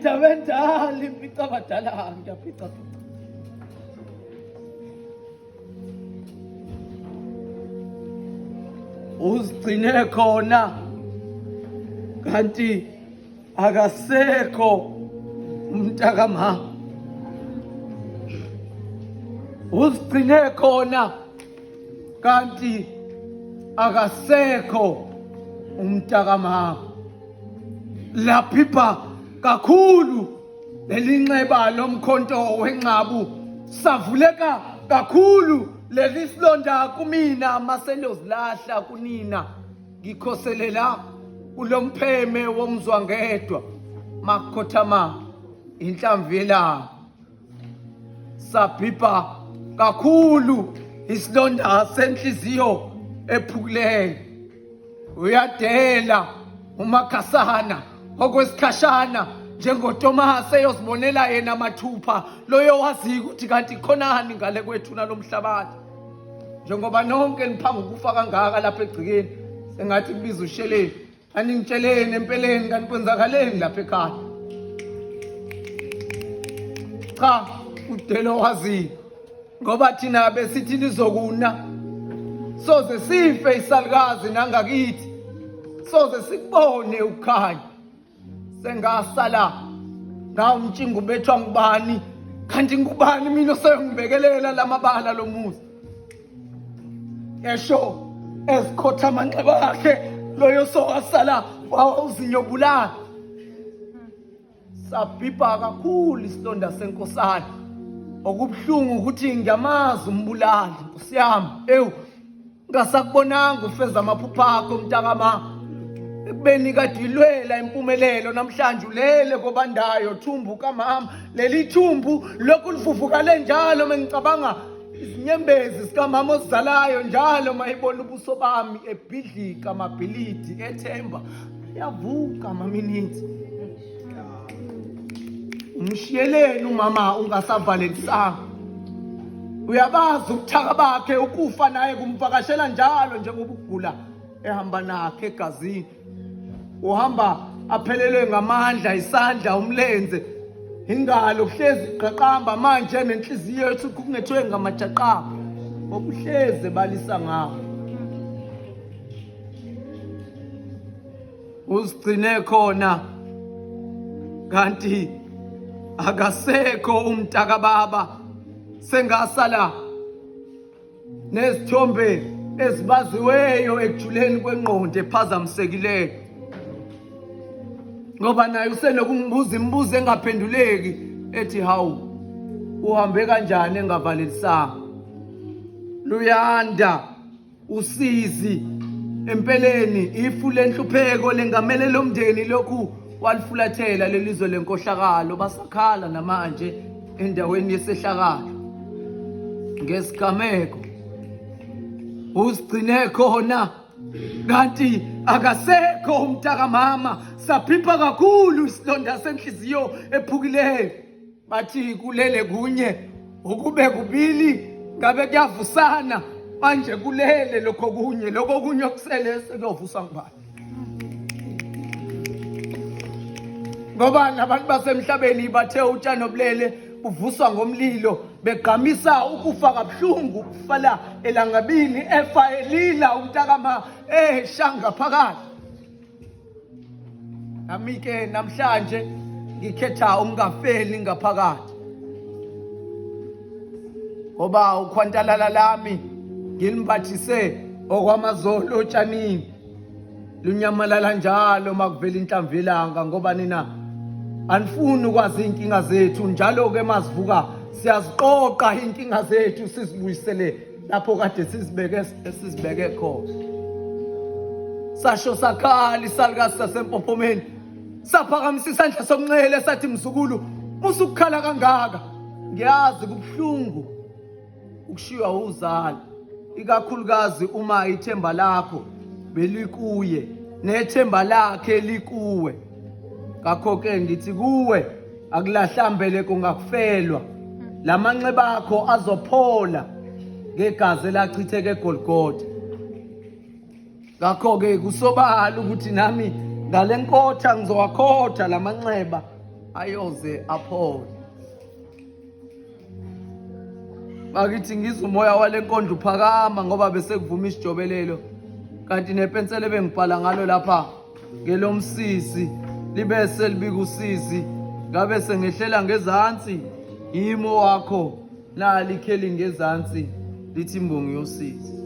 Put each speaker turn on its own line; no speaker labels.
Indaba endala impica abadala ngiyaphica phica. Uzigcine khona kanti akasekho umntakama. Uzigcine khona kanti akasekho umntakamama. Laphipha kakhulu lelinxeba lomkhonto wenxabu, savuleka kakhulu leli silonda kumina maselozilahla kunina. Ngikhoselela kulompheme womzwangedwa makhothama inhlamvu yelanga. Sabhibha kakhulu isilonda senhliziyo ephukileyo. Uyadela uMakhasana okwesikhashana njengoTomase eyozibonela yena mathupha loyo waziyo ukuthi kanti khonani ngale kwethu nalomhlabathi. Njengoba nonke niphanga ukufa kangaka lapha egcikeni, sengathi kubiza usheleni. Aningitsheleni empeleni kanti kwenzakaleni lapha ekhaya? Cha, udelo waziyo ngoba thina besithi lizokuna, soze sife isalukazi nangakithi, soze sikubone ukukhanya. Sengasala ngawumtshinga ubethwa ngubani kanti ngubani mina oseyongibekelela lamabala lomuzi? Esho ezikhotha amanxeba akhe loyo sowasala wawuzinyobulala. Sabhibha kakhulu isilonda senkosana. Okubuhlungu ukuthi ngiyamazi umbulali, nkosi yami. Ewu, ngasakubonanga ufeza amaphupho akho mntakama, ekubeni kade ilwela impumelelo, namhlanje ulele kobandayo thumbu kamama. Leli thumbu lokhu livuvukale njalo mengicabanga izinyembezi zikamama ozalayo njalo mayibona ubuso bami ebhidlika amabhilidi ethemba yavuka amaminithi. Umshiyeleni umama ungasavalelisanga, uyabazi ubuthaka bakhe, ukufa naye kumvakashela njalo njengoba ukugula ehamba nakhe egazini. Uhamba aphelelwe ngamandla, isandla, umlenze, ingalo kuhlezi iqaqamba manje, nenhliziyo yethu kungethwe ngamajaqamba ngoba uhlezi ebalisa ngawo. Uzigcine khona kanti akasekho umntakababa, sengasala nezithombe ezibaziweyo ekujuleni kwengqondo ephazamisekileyo, ngoba naye usenokungibuza imibuzo engaphenduleki ethi hawu, uhambe kanjani engavalelisanga? Luyanda usizi empeleni, ifu lenhlupheko lengamele lomndeni lokhu walifulathela lelizwe lenkohlakalo. Basakhala namanje endaweni yesehlakalo ngesigameko. Uzigcine khona kanti akasekho umntakamama. Saphipha kakhulu isilonda senhliziyo ephukileyo. Bathi kulele kunye ukube kubili ngabe kuyavusana, manje kulele lokho kunye, lokho kunye okusele sekuyovuswa ngubani? Ngoba nabantu basemhlabeni bathe utshani obulele buvuswa ngomlilo, begqamisa ukufa kabuhlungu, ukufala elangabini, efa elila umntakama esha ngaphakathi. Nami-ke namhlanje ngikhetha ukungafeli ngaphakathi, ngoba ukhwantalala lami ngilimbathise okwamazolo otshanini, lunyamalala njalo makuvela inhlamvu yelanga, ngoba nina anifuni ukwazi iy'nkinga zethu. Njalo-ke mazivuka siyaziqoqa iy'nkinga zethu sizibuyisele lapho kade sizibeke sizibeke khona. Sasho sakhala isalukazi sasempophomeni, saphakamisa isandla sokunxele sathi, mzukulu, musukukhala kangaka, ngiyazi kubuhlungu ukushiywa uzalo, ikakhulukazi uma ithemba lakho belikuye nethemba lakhe likuwe. Ngakho-ke ngithi kuwe, akulahlambele kungakufelwa, lamanxeba akho azophola ngegazi elachitheka eGolgotha. Ngakho-ke kusobala ukuthi nami ngale nkotha ngizowakhotha lamanxeba Ayoze aphole. Bakithi ngizwa umoya wale nkondlo uphakama ngoba bese kuvuma isijobelelo kanti nepensela ebengibhala ngalo lapha ngelomsisi libe selibika usizi ngabe sengehlela ngezansi yimo wakho nali ikheli ngezansi lithi imbongi yosizi.